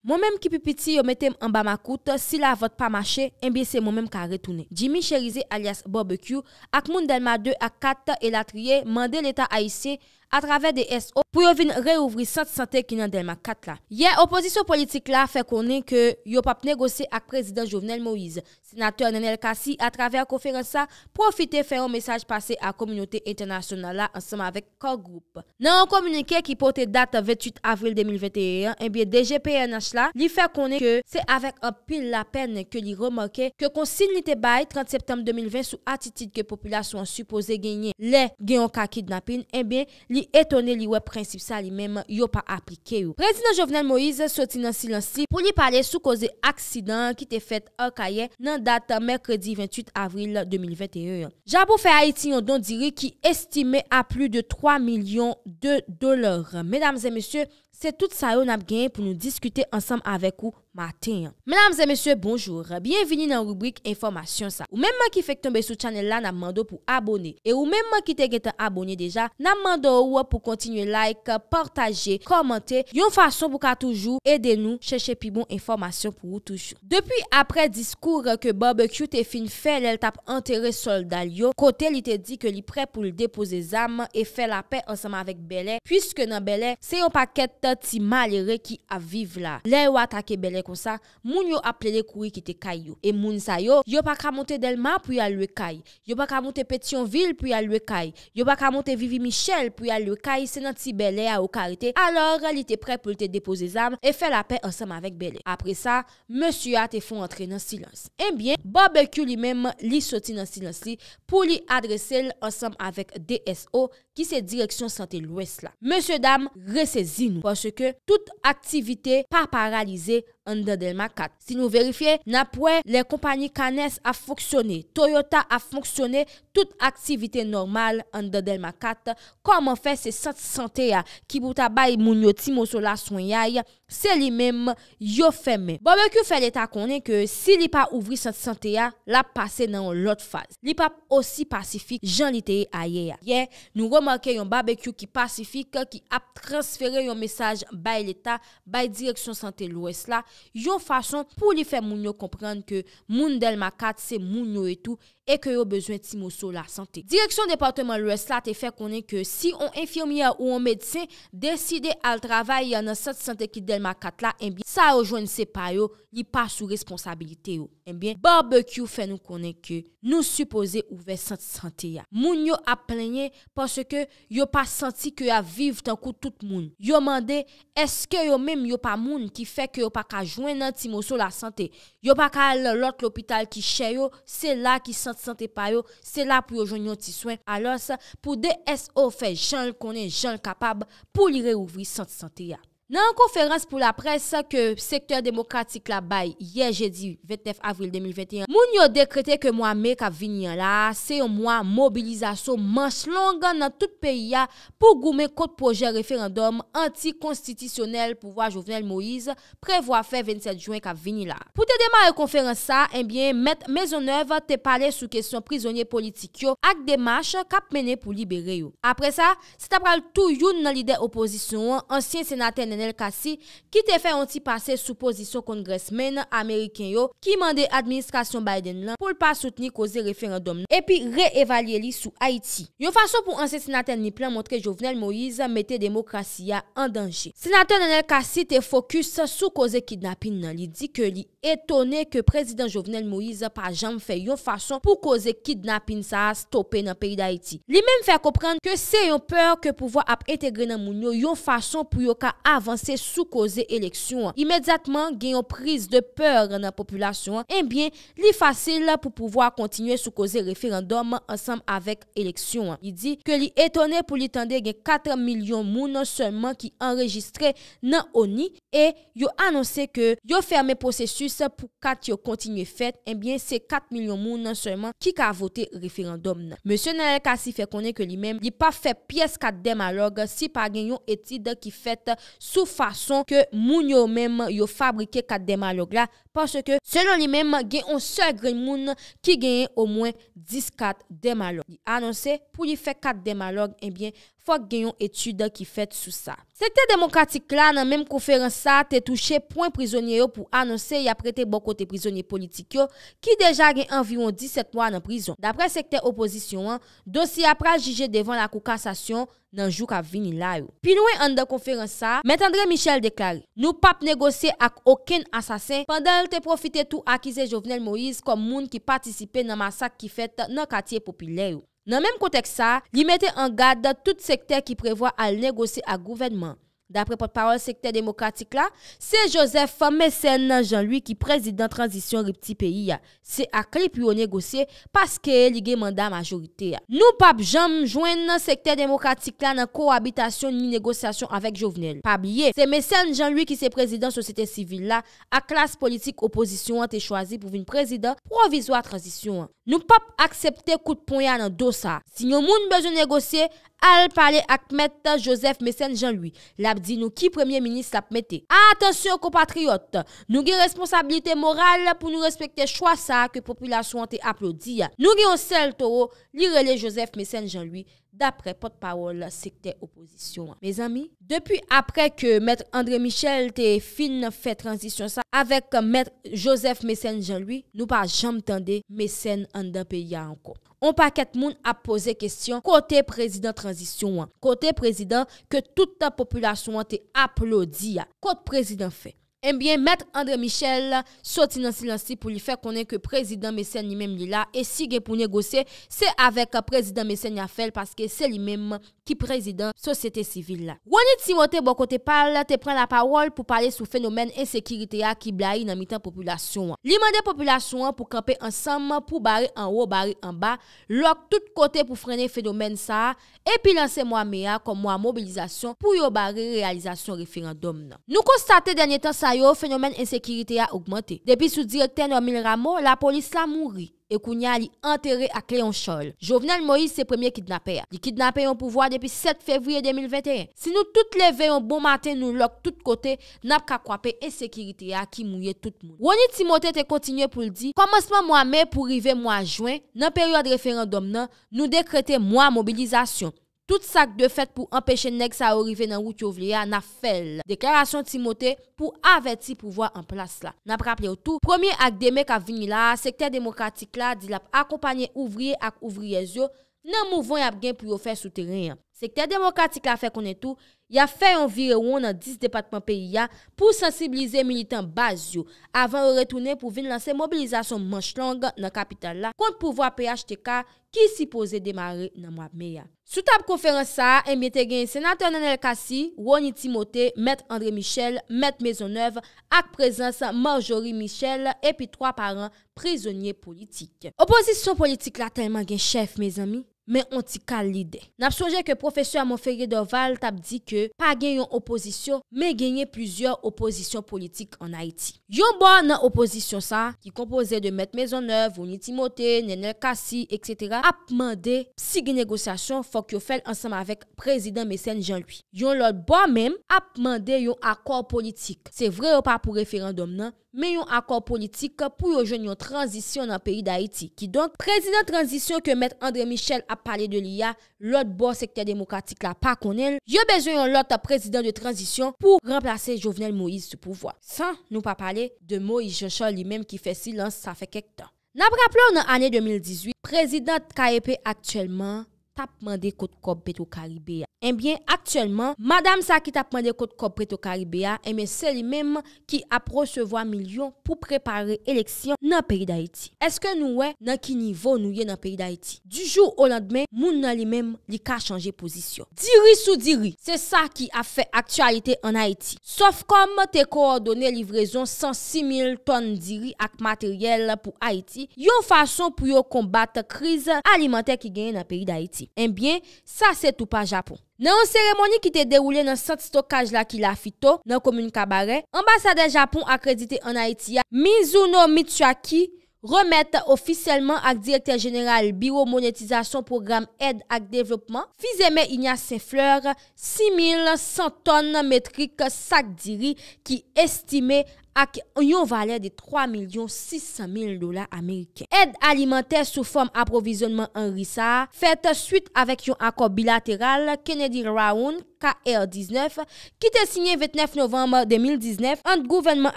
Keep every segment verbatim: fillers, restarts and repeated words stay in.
Mwen menm ki pi piti, yo mete m anba makout, si lavant pa mache, enben se mwen menm ka retounen. Jimmy Chérizier alyas Barbecue ak moun Dèlma de ak kat elatriye mande Leta ayisyen atravè D S O pou yo vin reouvri sant sante ki nan Dèlma kat la. Yè, opozisyon politik la fè konnen ke yo p ap negosye ak prezidan Jovenel Moïse. Senatè Nenel Cassy, atravè konferans sa, pwofite fè yon mesaj pase a kominote entènasyonal la ansanm avèk Core Group. Nan yon kominike ki pote dat venntuit avril de mil venteyen an, enben D G P N H la, li fè konnen ke se avèk anpil lapèn ke li remake ke konsiy li te bay trant septanm de mil ven sou atitid ke popilasyon an sipoze genyen lè gen yon ka kidnapin, enben li etone li wè prensip sa li menm yo pa aplike yo. Prezidan Jovenel Moïse soti nan silans li pou li pale sou koze aksidan an ki te fèt Akayè nan dat mèkredi venntuit avril de mil venteyen an. Japon fè Ayiti yon don diri ki estime a plis de twa milyon de dola. Medam e mesye, se tout sa yo n ap genyen pou nou diskite ansanm avèk ou maten an. Medam e mesye, bonjou. Byenvini nan ribrik enfòmasyon sa. Ou menm ki fèk tonbe sou chanèl la, n ap mande w pou abone. E ou menm ki te gentan abone deja, n ap mande w pou kontinye like, pataje, kòmante, yon fason pou ka toujou ede nou chèche pi bon enfòmasyon pou ou toujou. Depi aprè diskou ke Barbecue te fin fè lè l t ap antere sòlda l yo, kote li te di ke li prè pou l depoze zam e fè lapè ansanm avèk Bèlè, piske nan Bèlè, se yon pakèt ti malere ki ap viv la. Lè yo atake Bèlè konsa, moun yo ap plede kouri kite kay yo. E moun sa yo, yo pa ka monte Dèlma pou y al lwe kay. Yo pa ka monte Petyonvil pou y al lwe kay. Yo pa ka monte Vivi Michèl pou y al lwe kay, se nan ti Bèlè a yo ka rete. Alò, li te prè pou l te depoze zam e fè lapè ansanm avèk Bèlè. Apre sa, mesye a te fè yon antre nan silans. Ebyen, Barbecue li menm, li soti nan silans li pou li adrese l ansanm avèk D S O, ki se Direksyon Sante Lwès la. Mesye dam, resezi nou, paske tout aktivite pa paralize anndan Dèlma kat. Si nou verifye, n ap wè lè konpayi Canes ap fonksyone, Toyota ap fonksyone, tout aktivite nòmal anndan Dèlma kat. Kòman fè se sant sante a ki pou ta bay moun yo ti moso laswenyay, se li menm yo fèmen. Barbecue fè Leta konnen ke si li pa ouvri sant sante a, l ap pase nan yon lòt faz. Li p ap osi pasifik jan li te ye ayè a. Yè, nou remake yon Barbecue ki pasifik, ki ap transfere yon mesaj bay Leta, bay Direksyon Sante Lwès la, yon fason pou li fè moun yo konprann ke moun Dèlma kat se moun yo ye tou, e ke yo bezwen ti moso lasante. Direksyon depatman Lwès la te fè konnen ke si on enfimyè ou on medsen deside al travay nan sant sante ki Dèlma kat la, ebyen, sa yo jwenn se pa yo, li pa sou responsabilite yo. Ebyen, Barbecue fè nou konnen ke nou sipoze ouvè sant sante a. Moun yo ap plenyen paske yo pa santi ke y ap viv tankou tout moun. Yo mande, èske yo menm yo pa moun ki fè ke yo pa ka jwenn ti moso lasante? Yo pa ka al nan lòt lopital ki chè yo, se la ki sant sante pa yo, se la pou yo jwenn yon ti swen. Alòs, pou D S O fè jan l konnen, jan l kapab, pou li reouvri sant sante a. Nan yon konferans pou laprès ke sektè demokratik la bay yè jedi vennèf avril de mil venteyen, moun yo dekrete ke mwa me k ap vini an la a, se yon mwa mobilizasyon manch long nan tout peyi a pou goumen kont pwojè referandòm antikonstitisyonèl pouvwa Jovenel Moïse prevwa fè vennsèt jen k ap vini la a. Pou te demare konferans sa a, ebyen, Mèt Maisonneuve te pale sou kesyon prizonye politik yo ak demach k ap mennen pou libere yo. Apre sa, se ta pral tou youn nan lidè opozisyon an, ansyen senatè Nenel Cassy, ki te fè yon ti pase sou pozisyon kongrèsmenn ameriken yo ki mande administrasyon Biden lan pou l pa soutni koze referandòm nan epi re-evalye li sou Ayiti. Yon fason pou ansyen senatè Nip lan montre Jovenel Moïse mete demokrasi a an danje. Senatè Nenel Cassy te fokis sou koze kidnapin nan. Li di ke li etone ke prezidan Jovenel Moïse pa janm fè yon fason pou koze kidnapin sa a stope nan peyi Dayiti. Li menm fè konprann ke se yon pè ke pouvwa ap entegre nan moun yo yon fason pou yo ka avanse sou koze eleksyon an. Imedyatman, gen yon priz de pè nan popilasyon an, ebyen, li fasil pou pouvwa kontinye sou koze referandòm ansanm avèk eleksyon an. Li di ke li etone pou li tande gen kat milyon moun sèlman ki anrejistre nan ONI, e yo anonse ke yo fèmen pwosesis pou kat yo kontinye fèt, ebyen, se kat milyon moun sèlman ki ka vote referandòm nan. Mesye Nenel Cassy fè konnen ke li menm, li p ap fè pyès kat dèmalòg si pa gen yon etid ki fèt sou fason ke moun yo menm yo fabrike kat dèmalòg la, paske, selon li menm, gen yon sèl grenn moun ki genyen omwen dis kat dèmalòg. Li anonse pou li fè kat dèmalòg, ebyen, fòk gen yon etid ki fèt sou sa. Sektè demokratik la, nan menm konferans sa, te touche pwen prizonye yo pou anonse y ap rete bò kote prizonye politik yo, ki deja gen anviwon disèt mwa nan prizon. Daprè sektè opozisyon an, dosye a pral jije devan Lakou Kasasyon nan jou k ap vini la yo. Pi lwen anndan konferans sa, Mèt André Michel deklare, nou p ap negosye ak okenn asasen, pandan l te pwofite tou akize Jovenel Moïse kòm moun ki patisipe nan masak ki fèt nan katye popilè yo. Nan menm kontèks sa, li mete an gad tout sektè ki prevwa al negosye ak gouvènman. Daprè pòtpawòl sektè demokratik la, se Joseph Mécène Jean Louis ki prezidan tranzisyon ripti peyi a. Se ak li pou yo negosye paske li gen manda majorite a. Nou p ap janm jwenn sektè demokratik la nan kowabitasyon ni negosyasyon avèk Jovenel. Pa bliye, se Mécène Jean Louis ki se prezidan sosyete sivil la ak klas politik opozisyon an te chwazi pou vin prezidan pwovizwa tranzisyon an. Nou p ap aksepte kout pwen a nan do sa. Si yon moun bezwen negosye, al pale ak Mèt Joseph Mécène Jean Louis. L ap di nou ki premye minis l ap mete. Atansyon konpatriyòt, nou gen responsabilite moral pou nou respekte chwa sa a ke popilasyon an te aplodi a. Nou gen yon sèl towo, li rele Joseph Mécène Jean Louis, daprè pòtpawòl sektè opozisyon an. Mezanmi, depi aprè ke Mèt André Michel te fin fè tranzisyon sa avèk Mèt Joseph Mécène Jean Louis, nou pa janm tande Mécène anndan peyi a ankò. On pakèt moun ap poze kesyon, kote prezidan tranzisyon an? Kote prezidan ke tout popilasyon an te aplodi a? Kot prezidan fè? Ebyen, Mèt André Michel soti nan silans li pou li fè konnen ke prezidan Mécène li menm li la, e si gen pou negosye, se avèk prezidan Mécène y ap fè l, paske se li menm ki prezidan sosyete sivil la. Rony Timothé, bò kote pa l, te pran lapawòl pou pale sou fenomèn ensekirite a ki blayi nan mitan popilasyon an. Li mande popilasyon an pou kanpe ansanm, pou bare anwo, bare anba, lòk tout kote pou frennen fenomèn sa a, epi lanse mwa me a kòm mwa mobilizasyon pou yo bare reyalizasyon referandòm nan. Nou konstate dènye tan sa yo, fenomèn ensekirite a ogmante. Depi sou direktè Normil Rameau, lapolis la mouri. E kounye a, li antere ak Léon Charles. Jovenel Moïse se premye kidnapè a. Li kidnape yon pouvwa depi sèt fevriye de mil venteyen. Si nou tout leve yon bon maten, nou lòk tout kote, n ap ka kwape ensekirite a ki mouye tout moun. Rony Timothé te kontinye pou l di, kòmansman mwa me pou rive mwa jen, nan peryòd referandòm nan, nou dekrete mwa mobilizasyon. Tout sa k dwe fèt pou anpeche nèg sa yo rive nan wout yo vle a, n ap fè l. Deklarasyon Timothé pou avèti pouvwa an plas la. N ap raple w tou, premye ak de me k ap vini la a, sektè demokratik la di l ap akonpanye ouvriye ak ouvriyèz yo nan mouvman y ap gen pou yo fè sou teren an. Sektè demokratik la fè konnen tou, y ap fè yon virewon nan dis depatman peyi a pou sansibilize militan baz yo, avan yo retounen pou vin lanse mobilizasyon manch long nan kapital la kont pouvwa P H T K ki sipoze demare nan mwa me a. Sou tab konferans sa a, ebyen, te gen senatè Nenel Cassy, Rony Timothé, Mèt André Michel, Mèt Maisonneuve, ak prezans Marjorie Michel epi twa paran prizonye politik. Opozisyon politik la tèlman gen chèf, mezanmi, men on ti kal lide. N ap sonje ke pwofesè Monferrier Dorval t ap di ke pa gen yon opozisyon, men genyen plizyè opozisyon politik ann Ayiti. Yon bò nan opozisyon sa a, ki konpoze de Mèt Maisonneuve, Rony Timothé, Nenel Cassy, etsetera, ap mande si gen negosyasyon, fòk yo fè l ansanm avèk prezidan Mécène Jean Louis. Yon lòt bò menm ap mande yon akò politik. Se vre yo pa pou referandòm nan, men yon akò politik pou yo jwenn yon tranzisyon nan peyi Dayiti. Kidonk, prezidan tranzisyon ke Mèt André Michel ap pale de li a, lòt bò sektè demokratik la pa konnen l, yo bezwen yon lòt prezidan de tranzisyon pou ranplase Jovenel Moïse sou pouvwa. San nou pa pale de Moïse Jean Charles li menm ki fè silans sa fè kèk tan. N ap raple w nan ane de mil dizuit, prezidan K E P aktyèlman t ap mande kot kòb Petro Caribe a. Ebyen, aktyèlman, madanm sa ki t ap mande kot kòb Petro Caribe a, ebyen, se li menm ki ap resevwa milyon pou prepare eleksyon nan peyi Dayiti. Èske nou wè nan ki nivo nou ye nan peyi Dayiti? Du jour au lendemain, moun nan li menm, li ka chanje pozisyon. Diri sou diri, se sa ki ap fè aktyalite ann Ayiti. Sofcom te kowòdone livrezon san sis mil tòn diri ak materyèl pou Ayiti, yon fason pou yo konbat kriz alimantè ki genyen nan peyi Dayiti. Ebyen, sa se tou pa Japon. Nan yon seremoni ki te dewoule nan sant stokaj Lucky La Fito, nan komin Kabarè, anbasadè Japon akredite ann Ayiti a, Mizuno Mitsuaki, remèt ofisyèlman ak direktè jeneral Biwo Monetizasyon Pwogram Èd ak Devlopman, Fils-Aimé Ignace Saint-Fleur, sis mil san tòn metrik sak diri ki estime ak yon valè de twa milyon sis san mil dola ameriken. Èd alimantè sou fòm apwovizyonnman an ri sa a fèt swit avèk yon akò bilateral Kennedy Round K R diznèf ki te siyen vennèf novanm de mil diznèf ant gouvènman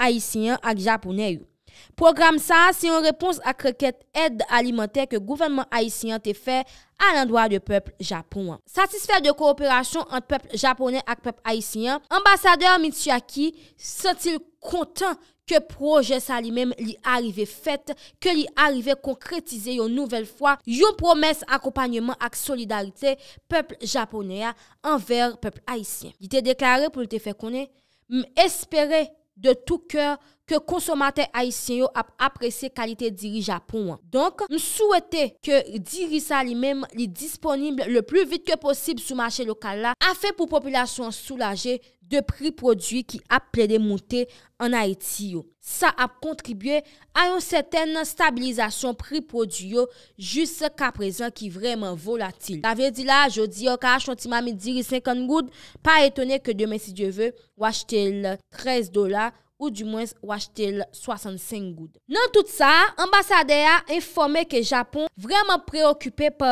ayisyen an ak japonè yo. Pwogram sa a se yon repons ak rekèt èd alimantè ke gouvènman ayisyen an te fè alandwa de pèp Japon an. Satisfè de kowoperasyon ant pèp japonè ak pèp ayisyen an, anbasadè Mitsuaki santi l kontan ke pwojè sa li menm li arive fèt, ke li arive konkretize yon nouvèl fwa yon pwomès akonpanyeman ak solidarite pèp japonè a anvè pèp ayisyen. Li te deklare pou l te fè konnen, "M espere de tou kè ke konsomatè ayisyen yo ap apresye kalite diri Japon an. Donk, m swete ke diri sa li menm li disponib le pli vit ke posib sou mache lokal la, afen pou popilasyon an soulaje de pri pwodui ki ap plede moute ann Ayiti yo. Sa ap kontribye a yon sètèn stabilizasyon pri pwodui yo jiskaprezan ki vrèman volatil." Sa vle di la, jodi a, w ka achte yon ti mamit diri senkant goud, pa etone ke demen, si Dye ve, w achte l trèz dola, oudimwens w achte l swasannsenk goud. Nan tout sa, anbasadè a enfòme ke Japon vrèman preokipe pa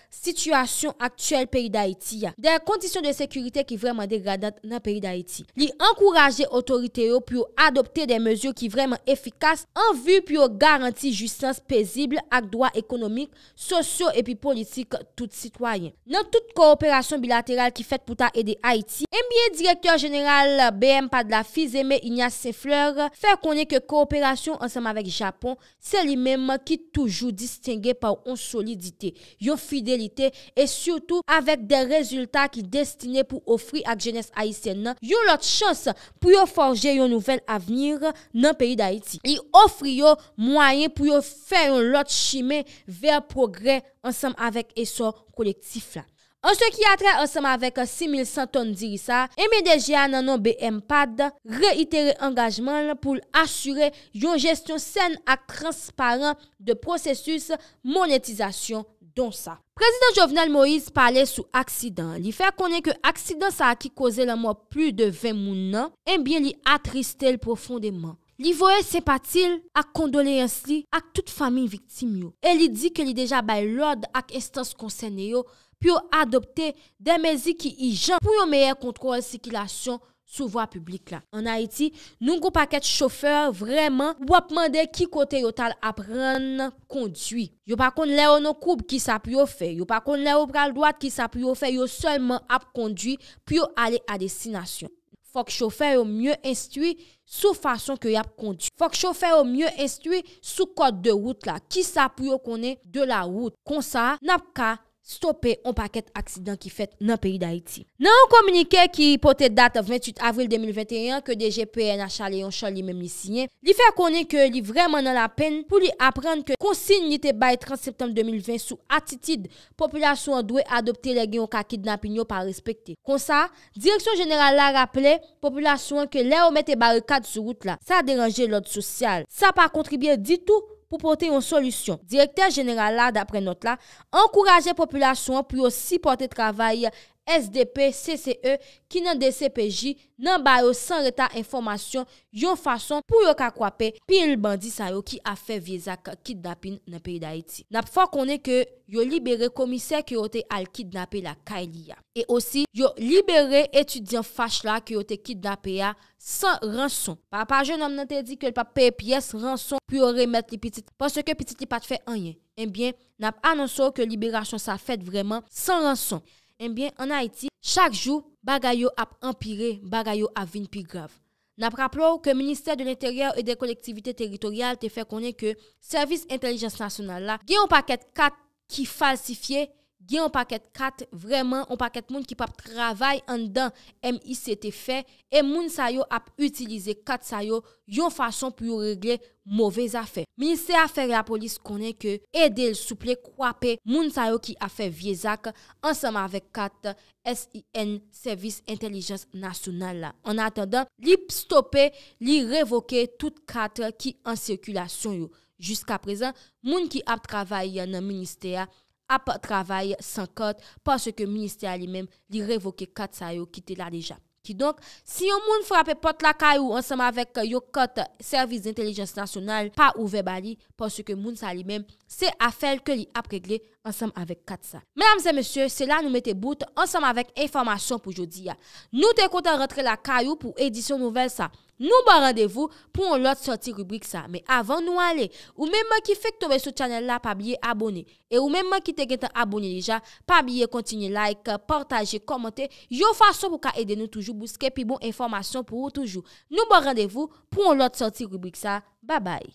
sitiyasyon aktyèl peyi Dayiti a, de kondisyon de sekirite ki vrèman degradant nan peyi Dayiti. Li ankouraje otorite yo pou yo adopte de mezi ki vrèman efikas an vi pou yo garanti jistis pezib ak dwa ekonomik, sosyo epi politik tout sitwayen. Nan tout kowoperasyon bilateral ki fèt pou ta ede Ayiti, ebyen, direktè jeneral B M pad la, Fils-Aimé Ignace Saint-Fleur, fè konnen ke kowoperasyon ansanm avèk Japon, se li menm ki toujou distenge pa yon solidite, yon fidelite, e sitou avèk de rezilta ki destine pou ofri ak jenès ayisyèn nan yon lòt chans pou yo fòje yon nouvèl avni nan peyi Dayiti. Li ofri yo mwayen pou yo fè yon lòt chimen vè pwogrè ansanm avèk esò kolektif la. An se ki a trè ansanm avèk sis mil san tòn diri sa, M D G a nan non B M pad reyitere angajman l pou l asire yon jesyon sèn ak transparan de pwosesis monetizasyon don sa. Prezidan Jovenel Moïse pale sou aksidan an. Li fè konnen ke aksidan sa a ki koze lanmò plis de ven moun nan, ebyen, li atriste l pwofondeman. Li voye senpati l ak kondoleyans li ak tout fanmi viktim yo, e li di ke li deja bay lòd ak enstans konsène yo pou yo adopte de mezi ki ijan pou yon meyè kontwòl sikilasyon sou vwa piblik la. Ann Ayiti, nou gon pakèt chofè vrèman w ap mande ki kote yo t al aprann kondwi. Yo pa konn lè yo nan koub, kisa pou yo fè. Yo pa konn lè yo pral dwat, kisa pou yo fè. Yo sèlman ap kondwi pou yo ale a destinasyon. Fòk chofè yo mye enstwi sou fason ke y ap kondwi. Fòk chofè yo mye enstwi sou kòd de wout la, kisa pou yo konnen de la wout. Konsa, n ap ka stope on pakèt aksidan ki fèt nan peyi Dayiti. Nan yon kominike ki pote dat venntuit avril de mil venteyen an ke D G P N H a Léon Charles li menm li siyen, li fè konnen ke li vrèman nan lapenn pou li aprann ke konsiy li te bay trant septanm de mil ven sou atitid popilasyon an dwe adopte lè gen yon ka kidnapin yo pa respekte. Konsa, Direksyon Jeneral la raple popilasyon an ke lè yo mete barikad sou wout la, sa deranje lòd sosyal. Sa pa kontribye ditou pou pote yon solisyon. Direktè Jeneral la, daprè nòt la, ankouraje popilasyon an pou yo sipòte travay S D P C C E ki nan D C P J nan ba yo san reta enfòmasyon yon fason pou yo ka kwape pil bandi sa yo ki ap fè vye zak kidnapin nan peyi Dayiti. N ap fè w konnen ke yo libere komisè ke yo te al kidnape lakay li a. E osi, yo libere etidyan Fach la ke yo te kidnape a san ranson. Papa jennonm nan te di ke l p ap peye pyès ranson pou yo remèt li pitit, paske pitit li pa t fè anyen. Ebyen, n ap anonse w ke liberasyon sa fèt vrèman san ranson. Ebyen, ann Ayiti, chak jou, bagay yo ap anpire, bagay yo ap vin pi grav. N ap raple w ke Ministè de Lenteryè e de Kolektivite Teritoryal te fè konnen ke Sèvis Entèlijans Nasyonal la gen yon pakèt kat ki falsifye, gen yon pakèt kat, vrèman, yon pakèt moun ki p ap travay anndan M I C te fè, e moun sa yo ap itilize kat sa yo yon fason pou yo regle move zafè. Ministè a fè lapolis konnen ke ede l souple kwape moun sa yo ki ap fè vye zak ansanm avèk kat S I N, Sèvis Entèlijans Nasyonal la. Annatandan, li stope, li revoke tout kat ki an sikilasyon yo. Jiskaprezan, moun ki ap travay nan ministè a ap travay san kat, paske ministè a li menm, li revoke kat sa yo ki te la deja. Kidonk, si yon moun frape pòt lakay ou ansanm avèk yon kat sèvis entèlijans nasyonal, pa ouvè ba li, paske moun sa li menm, se afè l ke li ap regle ansanm avèk kat sa. Medam e mesye, se la nou mete bout ansanm avèk enfòmasyon pou jodi a. Nou te kontan rantre lakay ou pou edisyon nouvèl sa. Nou ba w randevou pou yon lòt sòti ribrik sa. Men avan nou ale, ou menm ki fèk tonbe sou chanèl la, pa bliye abòne. E ou menm ki te gentan abòne deja, pa bliye kontinye like, pataje, kòmante, yon fason pou ka ede nou toujou bouske pi bon enfòmasyon pou ou toujou. Nou ba w randevou pou yon lòt sòti ribrik sa. Babay.